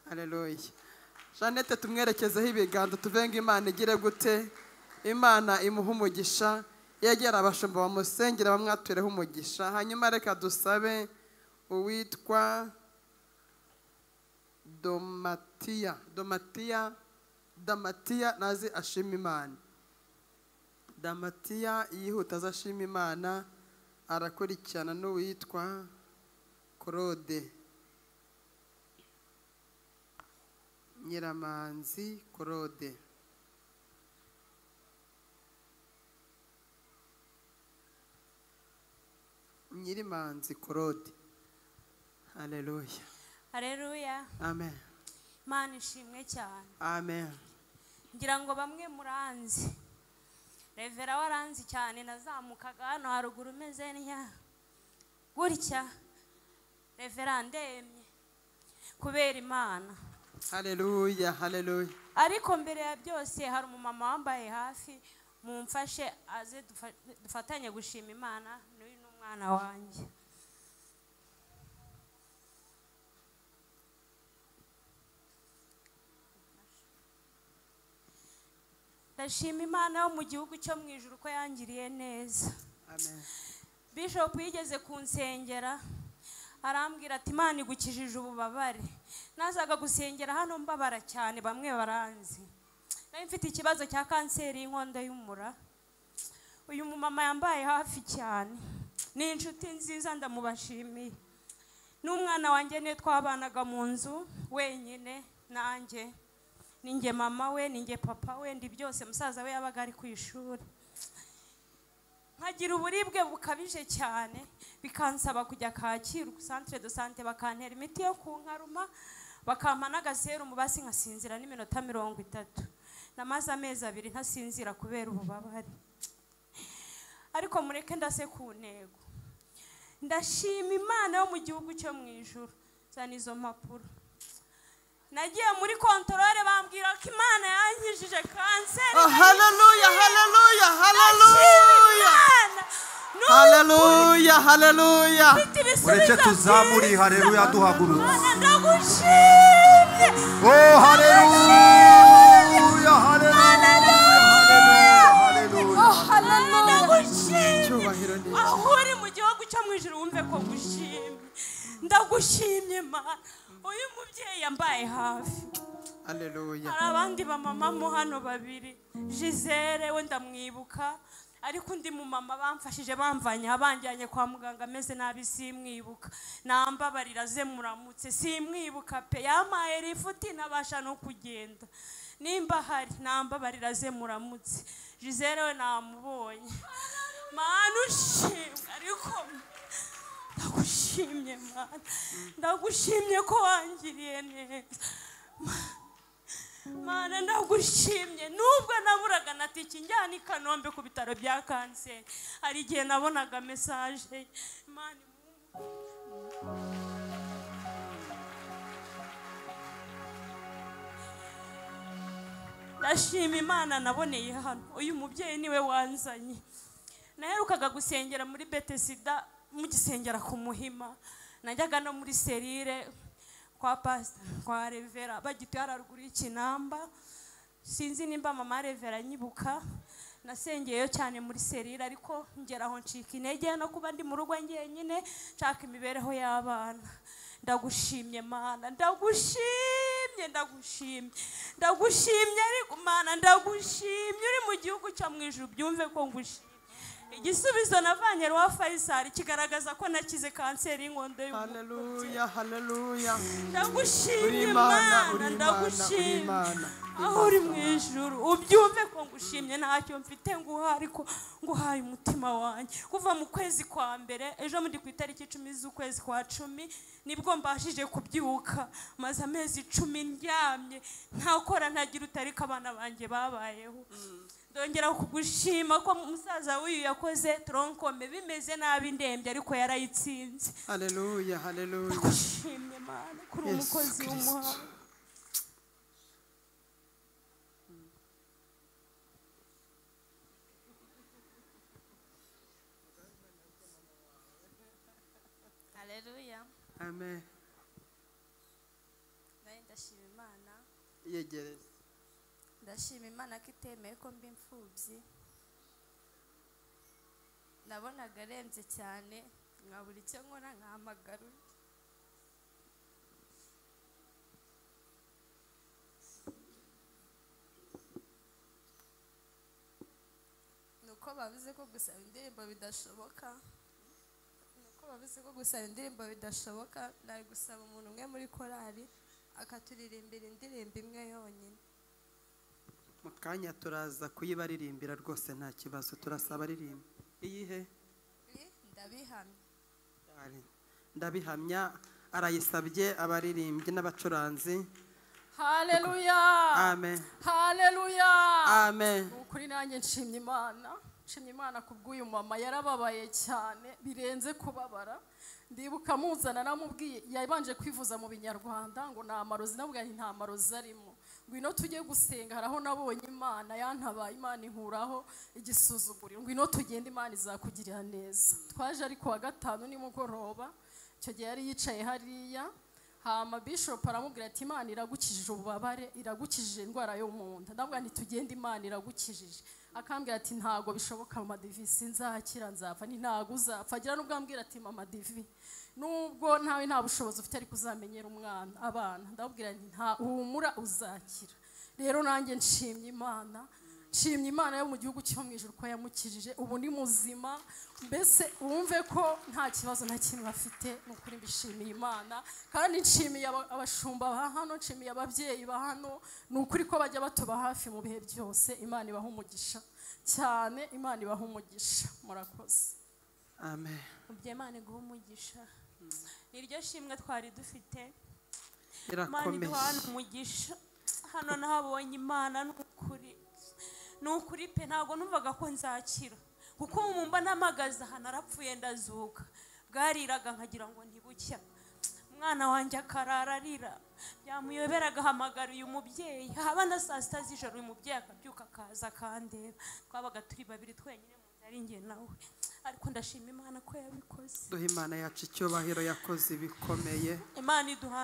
Haleluya. Jeannette tumwerekezeho ibiganza tuvenga Imana igire gute, Imana imuha umugisha, yegera abashumba bamusengera bamwatureho umugisha. Hanyuma reka dusabe uwitwa Domatia, Domatia, Damatia naze ashima Imana. Damatia yihuta azashima Imana, arakurikirana n'uwitwa Claude Nyiramanzi Claude. Nyirimanzi Claude. Haleluya. Haleluya. Amen. Imana ishimwe cyane. Amen. Ngira ngo bamwe muranzi. Revera waranzi cyane, nazamukaga hano haruguru meze ntya gutya. Revera ndemye kubera Imana. Haleluya, haleluya. Ariko mbere ya byose hari umumama wambaye hafi, mumfashe aze dufatanye gushima Imana, n'uyu n'umwana wanjye. Ndashima Imana yo mu gihugu cyo mu ijuru ko yangiriye neza. Amen. Bishop yigeze kunsengera arambwira ati Imana igukijije ububabare. Nazaga gusengera hano mbabara cyane, bamwe baranzi. Nari mfite ikibazo cya kanseri y'inkondo y'umura. Uyu mumama yambaye hafi cyane, ni inshuti nziza, ndamubashimiye. N'umwana wanjye niwe twabanaga mu nzu wenyine, nanjye ninjye mama we, ninjye papa we, ndi byose. Musaza we yabaga ari ku ishuri. Nkagira uburibwe bukabije cyane, bikansaba kujya Kacyiru ku centre de santé, bakantera imiti yo kunkaruma, bakampa n'agaserumu basi nkasinzira n'iminota 30. Namaze amezi 2 ntasinzira kubera ububabare. Ariko mureke ndase ku ntego. Ndashima Imana yo mu gihugu cyo mu ijuru. Zana izo mpapuro. Nagiye muri controle bambwira ko Imana yankijije kanseri. Oh, haleluya, haleluya, haleluya. Haleluya, haleluya. Mureke tuzamuri haleluya duhagurutse. Ndagushimye. Oh, haleluya, haleluya, haleluya. Oh, haleluya. Ndagushimye. Aho uri mu gihugu cyo mu ijuru wumve ko ngushimye. Ndagushimye Mana. Uyu mubyeyi yambaye hafi. Haleluya. Hari abandi bamama mo hano babiri, Gisele we ndamwibuka, ariko undi mumama bamfashije bamvanye abanjyanye kwa muganga ameze nabi simwibuka. Nambabarira ze muramutse simwibuka pe, yamaye rifuti nabasha no kugenda. Nimba hari nambabarira ze muramutse. Gisele we namubonye. Mana ushimwe, ariko ndagushimye Mana, ndagushimye ko wangiriye neza. Mana ndagushimye, nubwo naburaga na tiki njyana i Kanombe ku bitaro bya kanseri, hari igihe nabonaga message. Mana ndashima Imana naboneye hano. Uyu mubyeyi niwe wanzanye. Naherukaga gusengera muri Bethesda, mugisengera ku Muhima, najyaga no muri serire kwa pastor kwa Revera bagituye haruguru y'ikinamba. Sinzi nimba mama Revera nyibuka, nasengeyeyo cyane muri serire, ariko ngeraho ncika intege no kuba ndi mu rugo njyenyine nshaka imibereho y'abana. Ndagushimye Mana, ndagushimye, ndagushimye, ndagushimye ariko Mana ndagushimye. Uri mu gihugu cyo mu ijuru byumve ko ngushimye. Igisubizo navanye rwa Faisal kigaragaza ko nakize kanseri y'inkondo y'umura. Haleluya, haleluya. Ndagushimye Mana, ndagushimye. Aho uri mu ijuru ubyumve ko ngushimye, ntacyo mfite nguha ariko nguhaye umutima wanjye. Kuva mu kwezi kwa mbere, ejo muri ku itariki 10 z'ukwezi kwa 10 nibwo mbashije kubyuka. Maze amezi 10 ndyamye ntakora ntagira utariko abana banjye babayeho. Ndongera kugushima ko musaza w'uyu yakoze tronkome bimeze nabi ndembye ariko yarayitsinze. Haleluya, haleluya. Ndagushimye Mana kuri umukozi w'umuhanga. Haleluya. Amen. Ndashima Imana. Yegereze. Ndashima Imana ko itemeye ko mba imfubyi. Nabonaga arembye cyane, nkabura icyo nkora nkahamagara undi. Nuko bavuze ko gusaba indirimbo bidashoboka. Nuko bavuze ko gusaba indirimbo bidashoboka, nari gusaba umuntu umwe muri korali akaturirimbira indirimbo imwe yonyine. Mu kanya turaza kuyibaririmbira rwose nta kibazo, turasaba aririmba. Iyihe? Ndabihamya. Ndabihamya arayisabye abaririmbyi n'abacuranzi. Haleluya. Amen. Haleluya. Amen. Ukuri nanjye nshimye Imana. Nshimye Imana kubw'uyu mama yarababaye cyane birenze kubabara. Ndibuka muzana namubwiye yabanje kwivuza mu binyarwanda ngo nta marozi, nabwo nti nta marozi arimo. Ngwino tujye gusenga, haraho nabonye Imana yantabaye, Imana inkuraho igisuzuguriro. Ngwino tugende Imana izakugirira neza. Twaje ariko wa gatanu nimugoroba, icyo gihe yari yicaye hariya. Hama bishop aramubwira ati Imana iragukijije ububabare, iragukijije indwara yo mu nda. Ndavuga nti tugende Imana iragukijije. Akambwira ati ntago bishoboka mama Divi, sinzakira nzapfa. Ni ntago uzapfa. Agira nubwo ambwira ati mama Divi, nubwo ntawe nta bushobozi ufite ariko uzamenyera umwana abana. Ndabwira nti nta humura uzakira. Rero nanjye nshimye Imana. Nshimye Imana yo mu gihugu cyo mu ijuru ko yamukijije, ubu ni muzima. Mbese wumve ko nta kibazo na kimwe afite, nukuri mbishimiye Imana. Kandi nshimiye abashumba ba hano, nshimiye ababyeyi ba hano, nukuri ko bajya batuba hafi mu bihe byose. Imana ibaha umugisha cyane, Imana ibaha umugisha. Murakoze. Amen. Mubyeyi Imana iguhe umugisha. Niryo shimwe twari dufite. Imana iduhana umugisha. Hano nahabonye Imana nukuri. Nukuri pe ntago numvaga ko nzakira, kuko umumba ntamagaza hano arapfuye ndazuka. Bwariraga nkagira ngo ntibucya. Umwana wanjye akarara arira, byamuyoberaga ahamagara uyu mubyeyi. Haba na saa sita z'ijoro uyu mubyeyi akabyuka akaza akandeba. Twabaga turi babiri twenyine mu nzu ari njye nawe, ariko ndashima Imana ko yabikoze. Duhe Imana yacu icyubahiro, yakoze ibikomeye. Imana iduha